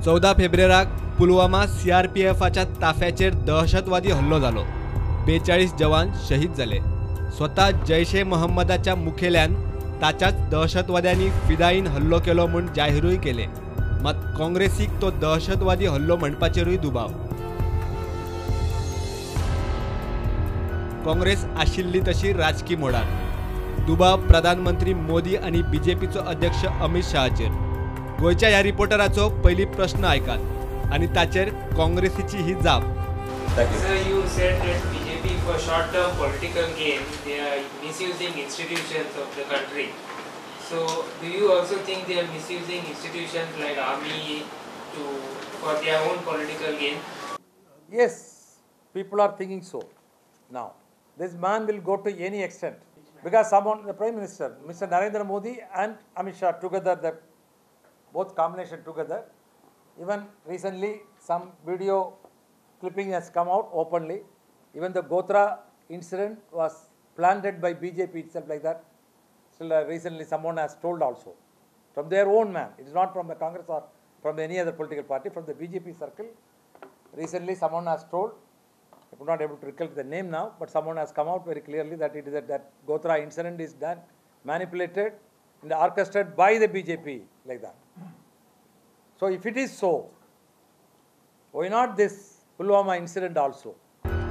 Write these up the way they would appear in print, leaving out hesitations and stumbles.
14 फेब्रुवाराक पुलवामा सीआरपीएफाच्या ताफ्याचेर दहशतवादी हल्लो जालो. 42 जवान शहीद जाले. स्वता जैश ए मोहम्मदाच्या मुखेल्यान ताच्याच दहशतवाद्यांनी फिदाईन हल्लो केलो म्हूण जाहीरूय केले. मात काँग्रेसीक तो दहशतवादी हल्लो म्हणपाचेरूय दुबाव. काँग्रेस आशिल्ली तशी राजकी मोडार. दुबाव प्रधानमंत्री मोदी आनी बीजेपीचो अध्यक्ष अमित शहाचेर. गोंयच्या ह्या रिपोर्टराचो पयली प्रश्न आयकात आनी ताचेर काँग्रेसीची ही जाप. Sir, you said that BJP for short-term political gain, they are misusing institutions of the country. So, do you also think they are misusing institutions like army for their own political gain? Yes, people are thinking so now. This man will go to any extent because someone, the Prime Minister, Mr. Narendra Modi and Amit Shah together, the both combination together. Even recently, some video clipping has come out openly. Even the Gotra incident was planted by BJP itself like that. Still recently someone has told also, from their own man. It is not from the Congress or from any other political party, from the BJP circle. Recently someone has told, I could not able to recollect the name now, but someone has come out very clearly that it is that Gotra incident is done, manipulated and orchestrated by the BJP like that. So if it is so, why not this Pulwama incident also?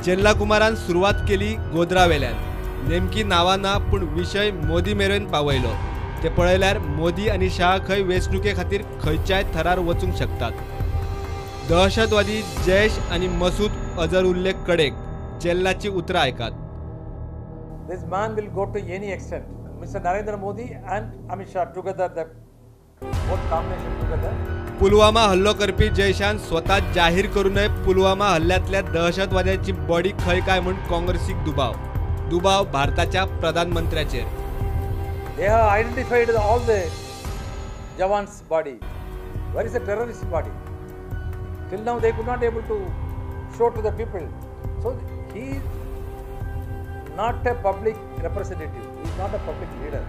चेल्ला कुमारान सुरवात केली गोद्रावेल्यान. नेमकी नांवां ना पूण विशय मोदी मेरेन पावयलो. ते पळयल्यार मोदी आनी शाह खंय वेंचणुके खातीर खंयच्याय थरार वचूंक शकतात. दहशतवादी जैश आनी मसूद अजर उल्लेख कडेक. चेल्लाची उतरां आयकात. This man will go to any extent. Mr. Narendra Modi and Amit Shah together, the both combination together. Pulwama हल्लो करपी जैशान स्वता जाहीर करूनय पुलवामा हल्ल्यांतल्या दहशतवाद्यांची बॉडी खंय काय म्हूण काँग्रेसीक दुबाव. दुबाव भारताच्या प्रधानमंत्र्याचेर. They have identified all the jawans body. Where is the terrorist body? Till now they could not able to show to the people. So he is not a public representative. He is not a public leader.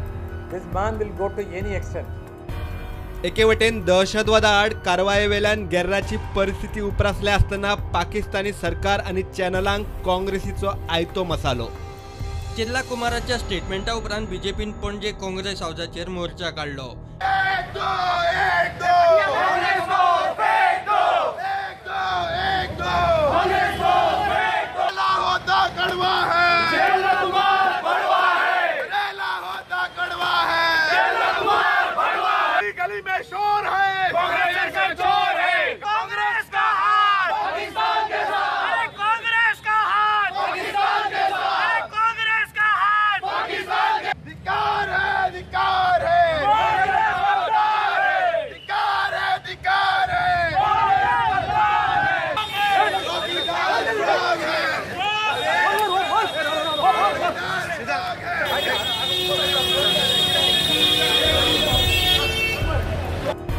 This man will go to any extent. एके वटेन दहशतवादा आड कारवायेवेल्यान गेर्राची परिस्थिती उप्रासल्या आसतना पाकिस्तानी सरकार आनी चॅनलांक काँग्रेसीचो आयतो मसालो. चेल्ला कुमाराच्या स्टेटमेंटा उपरांत बीजेपीन पणजे काँग्रेस हावजाचेर मोर्चा काडलो.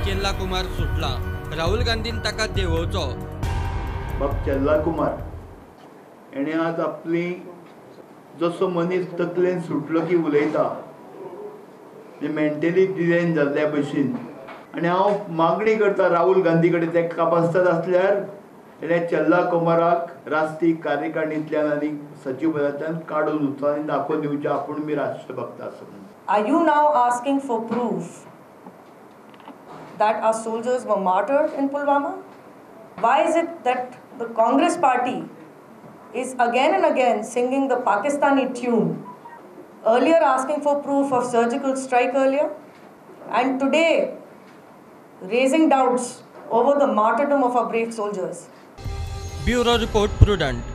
चेल्ला कुमार सुटला. राहुल गांधीन ताका देंवोवचो. बाब चेल्ला कुमार हेणें आज आपली जसो मनीस तकलेन सुटलो की उलयता, मेंटली डिरेंज जाल्ल्या भशेन. आनी हांव मागणी करता राहुल गांधी कडेन, ते कापास्ताद आसल्यार हेणें चेल्ला कुमाराक राष्ट्रीय कार्यकारिणींतल्यान आनी सचिव पदांतल्यान काडून उरचो आनी दाखोवन दिवचें आपूण मी राष्ट्रभक्त आसा. Are you now asking for proof that our soldiers were martyred in Pulwama? Why is it that the Congress party is again and again singing the Pakistani tune? Earlier asking for proof of surgical strike earlier, and today raising doubts over the martyrdom of our brave soldiers. Bureau Report, Prudent.